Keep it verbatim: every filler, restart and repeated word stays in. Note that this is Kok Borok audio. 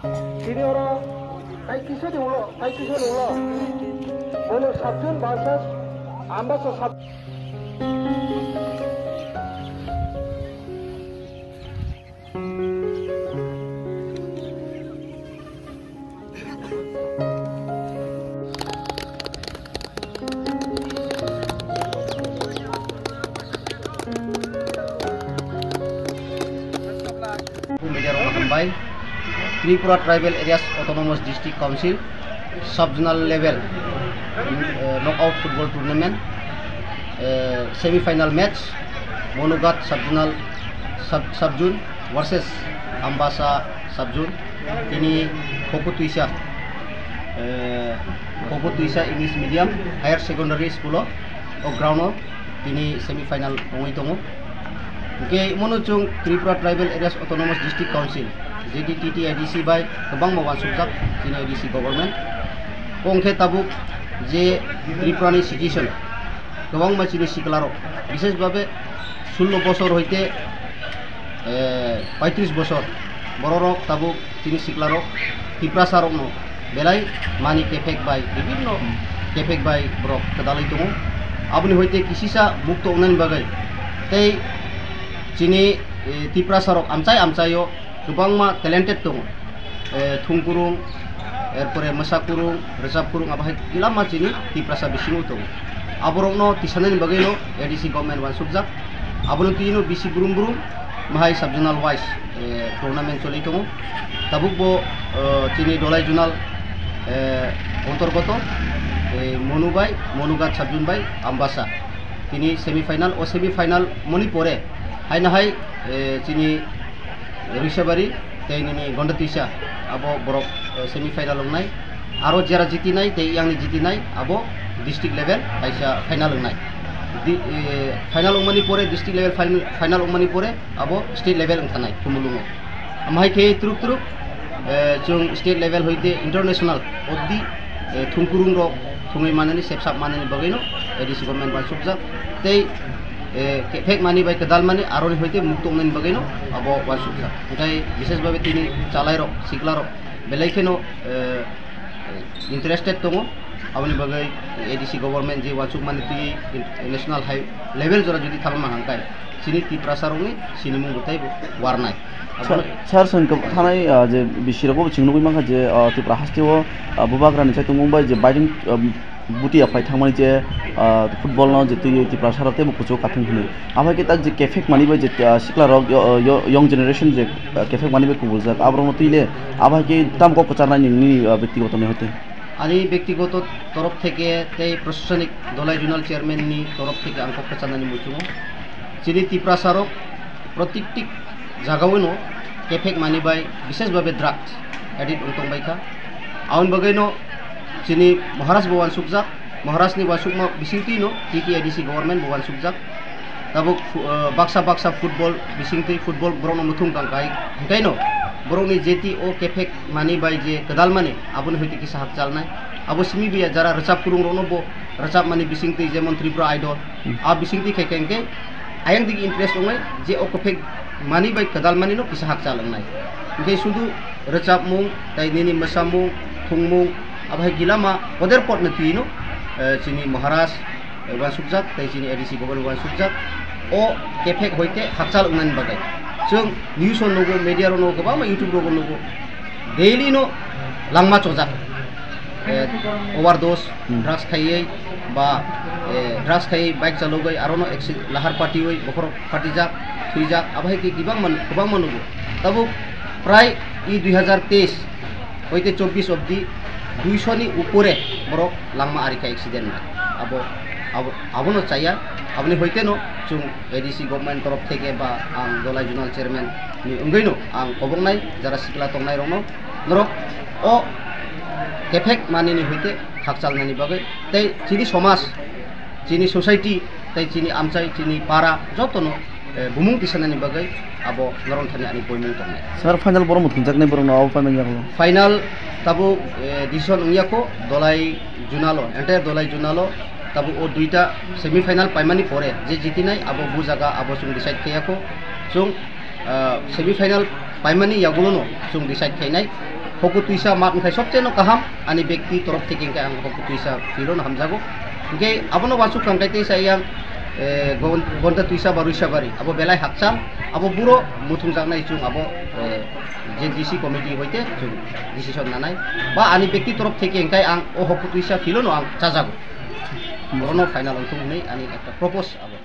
Tini oro tai kisa ni ulo, tai kisa ni ulo. Bono Sabjun versus Ambasa Sab- Media rok hambai. Tripura Tribal Areas Autonomous District Council Sub Zonal Level, eh, Knockout Football Tournament, eh, Semi Final Match, Monughat Sub Zonal, Sub, Sub Zone versus Ambasa Sub Zone. Tini Khoku Tuisa, eh, Khoku Tuisa English Medium Higher Secondary School o, o ground o tini semi final wngwi tongo. Hwnkhe imono chwng Tripura Tribal Areas Autonomous District Council, J T T T A D C bai kwbangma uansukjak chini A D C government. Hwnkhe tabuk je Tripura ni situation, kwbangma chini siklarok, bishesh bhabe sullo bosor hoite, eh, paitris bosor bororok tabuk chini siklarok Tiprasa rokno belai mani kephek bai, bibinno kephek bai borok kwdalwi tongo. Aboni hoite kisisa mukto wngnani bagwi tei chini, eh, Tiprasa rok amchai amchaio kwbangma talented tongo. Eh, thung kurung, erpore mwsa kurung, rwchap kurung, abo hai kwlama chini Tiprasa bisingo tongo. Aborokno tisanani bagwino A D C government uansukjak. Abono twino bisi brum brum mahai sub zonal wise, eh, tournament choli tongo. Tabuk bo, eh, chini Dolai zonal, eh, ontorgoto, eh, Monu bai, Monughat sub zone bai Ambasa. Tini semi final, o semi final moni pore haino hai, eh, chini Rishabari tei nini Gonda Tuisa abo borok, eh, semi final wngnai. Aro jera jitinai tei yangni jitinai abo district level kaisa final wngnai. Di, eh, final wngmani pore, district level fin-, final wngmani pore abo state level wngthanai Khumulwngo. Amhai khe truk truk, eh, chwng state level hoite international obdi, eh, thungkurung rok thungwi manani, sepsap manani bagwino A D C government uansukjak tei, eh, kephek mani bai kwdal mani aroni hoite mukto wngnani bagwino abo uansukjak. Hwnkhe bishesh bhabe tini chalairok, siklarok belai kheno, eh, interested tongo. Aboni bagwi A D C government je uansukmani twi national high level jora jodi thangma hangkai, chini Tiprasa rokni sinimung bo tei bo warnai. Sir, sir, chwng khe thanai, ah, je bisirokbo chwng nugwi mankha je, ah, Tripura hasteo, ah, bubagrani chaitung mung bai je bairing, ah, buti ya phai thangmani je, ah, football no je twi Tiprasa rok teibo kuchuk kathung hwnwi. Abo hai khe tak je kephek mani bai je, ah, sikla rok yo-, yo-, young generation je, ah, kephek mani bai kubuljak, aborokno twi le abo hai khe tamo kok kwcharnai nini, ah, bektigoto ni hoite? Ani bektigoto torof theke tei prosasonik Dolai Zonal Chairman ni torof theke ang kok kwcharnani muchungo. Chini Tiprasa rok protiktik jagao no kephek mani bai, bishesh bhabe drugs addict wng tong bai kha. Aboni bagwi no chini Maharaj bo uansukjak, Maharaj ni uansukma bisingtwi no T T A D C government bo uansukjak. Tabuk fu-, ah, baksa baksa football bisingtwi, football borok no muthung tang kai, hwnkhe no borok ni jeti o kephek mani bai je kwdal mani, aboni hoite kisa hakchalnai. Abo simi biya jara rwchap kurung rok no bo rwchap mani bisingtwi, jemon Tripura Idol, hmm, a bisingtwi khai khai hwnkhe ayang dik interest wngnai je o kephek mani bai kwdal mani no kisa hakchal wngnai. Hwnkhe sudu rwchapmung, tei nini mwsamung, thwngmung, abo hai gilama poder potno twi no, eh, chini Maharaj, eh, uansukjak, tei chini A D C government uansukjak. O kephek hoite hakchal wngnani bagwi. Chwng news o nugo, media rok nugo, kwbangma YouTube rogo nugo. Daily no langma chojak. Eh, overdose, hmm, drugs khaiwi ba, eh, drugs khaiwi bike chalogwi aro no accident, lahar patiwi bokhorok patijak, thwijak, abo hai khe kwbangma, kwbangma nugo. Tabuk prai i dui hazar teis hoite chobbish obdi duisho ni upore borok langma ari kha accident bai. Abo, abo, abono chaya, aboni hoite no chwng A D C government torof theke ba ang Dolai Zonal Chairman ni wngwi no ang koboknai jara sikla tongnai rokno, norok o kephek manini hoite hakchal nani bagwi tei chini somaj, chini society tei chini amchai, chini para jotono, eh, bumung tisanani bagwi abo norok thani ani poimung tongnai. Sir, final borok muthungjaknai borokno abo paimani yago? Final tabuk, eh, decision wngya kho Dolai Zonal o, entire Dolai Zonal o tabuk o duita semi final paimani pore je jitinai abo bu jaga abo chwng decide khaiya kho. Chwng, ah, semi final paimani yagulono chwng decide khainai. Hoku twisa mat wngkha sobcheno kaham, ani bekti torof theke hwnkhe ang hoku twisa philo no hamjago. Hwnkhe abono uansuk kha hwnkhe teisa yang, eh, gon-, gonta twisa ba rwisa bari, abo belai hakchal, abo buro muthungjaknai chwng abo, eh, je D C committee hoite chwng decision nanai. Ba ani bekti torof theke hwnkhe ang o hoku twisa philo no ang chajago. Borono final wngthung hwnwi ani ekta propose abo.